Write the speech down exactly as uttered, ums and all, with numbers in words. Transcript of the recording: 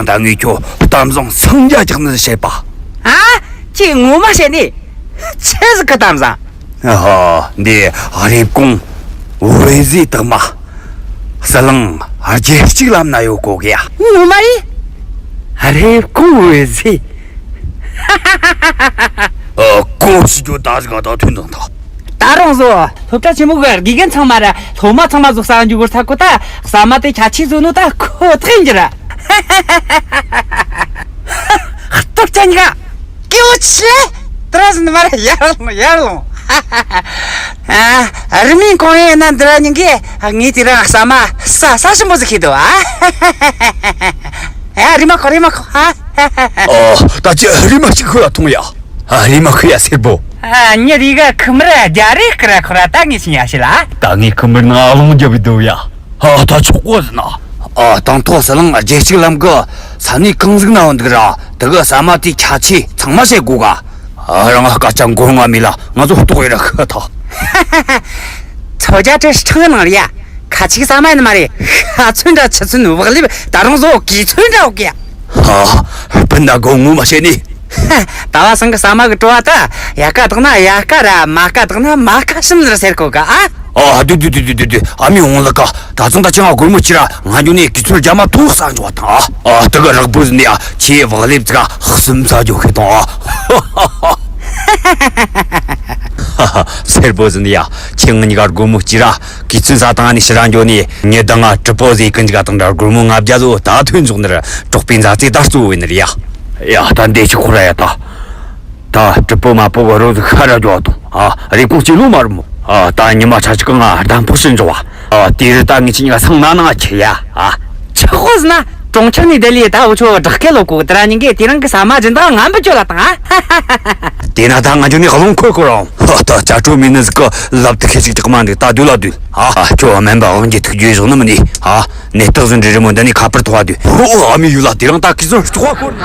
ད་ངས་ཁྱོད་གཏམ་བཟང་སངས་རྒྱས་རྒྱག་ནི་བཤད་པ། ཨ། ཁྱེད་ངོ་མ་བཤད་ནི། ཆི་ཟིག་གི་གཏམ་བཟང་། ཨ། འདི་རེབ་གོང་འོད་ཟེར་དག་མ། ཟི་ལིང་རྒྱལ་གཅིག་ལམ་ན་ཡོད་གོ་གི་ཡ། ངོ་མ་ཡིན། རེབ་གོང་འོད་ཟེར། ཨ། གོ་ཞིག་གྱོད་ད་ཟིག་ག་ད་ཐོན་དང་ད། ད་རུང་བཟོ། སློབ་གྲྭ་ཆེན་མོ་གི་དགེ་རྒན་ཚང་མ་ར་སློབ་མ་ཚང་མ་བཟོ་ས་འཇུག་གོ་ས་ཁོ་ད། ཟ་མ་དེ་ཁྱད་ཆོས་བཟོ་ནོ་ད་ཁོ་ཐག་ཡིན་རྒྱུ་ར། སྟོབས་ཅན་ག་སྐྱེ་བོ་ཆེ། དེ་ར་ཟིན་མ་ར་ཡར་ལོང་ཡར་ལོང་། ཨ། རི་མིན་གོང་ཡེ་ན་འདི་ར་ཉིན་གི་ངས་དེ་ར་ཟ་མ་ས་ས་ཞིམ་པོ་ཟིག་ཁྱེར་འདུག་ཨ། ཨ། རི་མ་ཁོ་རི་མ་ཁོ་ཨ། ཨོ། ད་ཅི་རི་མ་ཞིག་ཁོ་ལ་ཐོང་ཡ། ཨ། རི་མ་ཁོ་ཡ་སེར་པོ། ཨ། ཉི་རི་ག་ཁུ་མི་ར་རྒྱ་རི་ཀི་ར་ཁོ་ར་ད་ངས་ཤི་ཉ་ཤི་ལ། ད་ངས་ཁུ་མི་ནང་ཨ་ལོང་རྒྱབ་བི་འདུག་ཡ། ཨ། ད་ཆོག་གོ་ཟིན་ན། ཨ། དང་ཐོག་ཟི་ལིང་རྒྱལ་གཅིག་ལམ་གི་ས་གནས་གང་ཟིག་ན་འོང་འདུག་ར། དེ་གི་ཟ་མ་དེ་ཁྱད་ཆོས་ཚང་མ་བཤད་དགོས་ག་ཨ། རང་སྐད་ཆ་མགོ་རྔ་མི་ལ་ང་ཚོ་ལྟོགས་ཡོད་ར་ཤི་ཐག་ཚོ་རྒྱ་བྲེ་ཁྲང་ནང་རེད་ཡ། ཁ་ཅིག་ཟ་མ་ཡིན་ནི་མ་རེད། ཤ་ཚོན་འདྲ་ཆུ་ཚོན་བག་ལེབ་ད་རུང་བཟོ་གི་ཚོན་འདྲ་འོག་གི། ཧ། སྤུན་ཟླ་མགོ་ངོ་མ་བཤད་ནི། ད་བ་སང་གི་ཟ་མ་གི་བྲོ་བ་ད་ཡ་ཀ་དག་ན་ཡ་ཀ་ར་མ་ཀ་དག་ན་མ་ཀ་ཤིམ་ཟེར་ཟེར་གོ་ག་ཨ། ཨ། དུ་དུ་དུ་དུ་དུ་དུ། ཨ་མའི་འོང་ལ་ཀ་ད་ཚང་ད་ཅང་ཨ་སྒོར་མོ་ཅི་ར་ང་འགྱོ་ནས་གི་ཚོད་རྒྱ་མ་ཐུག་ས་འཇོག་བ་དང་ཨ། ཨ། དེ་གི་རག་པོ་ཟིན་ཡ་ཁྱེད་བག་ལེབ་ཙི་ག་གསུམ་ས་འཇོག་ཁེ་དང་ཨ། སེར་པོ་ཟིན་ཡ། ཁྱེད་ངི་གཉིས་ཀ་སྒོར་མོ་ཅི་ར་གི་ཚོད་ས་དང་ནི་ཕྱི་ར་འགྱོ་ནས་ངེད་ད་ང་གྲི་པོ་ཟིག་གི་འཇིག་ག་དང་འདྲ་སྒོར་མོ་ལྔ་བརྒྱ་ཟོ་ད་ཐོན་འཇོག་ནི་ར་གྲོགས་པའི་མཛའ་བརྩེ་ད་གཙོ་བོ་ནི་ར་ཡ། ཡ། ད་འདི་ཆི་ཁོ་ར་ཡ་ད། ད་གྲི་པོ་མ་པོ་གི་རོ་ཟིག་ཤ་ར་རྒྱོ་དང་ཨ། རེབ་གོང་སྐྱེ་ལོ་མ་རུ་མོ་ཨ། ད་ཉི་མ་ཆ་ཅིག་གི་ང་གདམ་ཕོག་ཕྱིན་འཇོག་བ་ཨ། དེ་རི་ད་ངི་ཆི་ཉི་ག་སང་ན་ནང་ཁྱེར་ཡ་ཨ། ཆི་ཧོ་ཟི་ན་གྲོང་ཁྱེར་ནས་བསྡད་ལས་ད་འུ་ཆོ་བསྒྲགས་སྐད་ལོ་གོ་དེ་ར་ཉིན་གི་དེ་རིང་གི་ཟ་མ་སྦྱིན་བདག་ངན་པ་ཁྱོད་ལ་དང་ཨ། དེ་ན་ད་ང་ཆོ་ནས་རླུང་ཁོལ་ཁོ་རང་ཨ། ད་ཅ་ཀྲོ་མི་ནི་ཟིག་གི་ལབ་དུ་ཁེ་ཅིག་ཅིག་མ་འདུག་ད་དུས་ལ་དུས་ཨ། ཁྱོད་སྨན་པ་དབང་གི་ཐུགས་རྒྱུད་བཞག་ནི་མི་ནི་ཨ། ནད་རྟགས་ཟིན་འདྲི་རི་མོ་འདི་ནི་ཁ་པར་ཐོག་དུས་ཧོ་ཨ་མི་ཡུལ་ལ་དེ་རིང་ད་གི་ཟོན་ལྕོག་པ་ཁོར།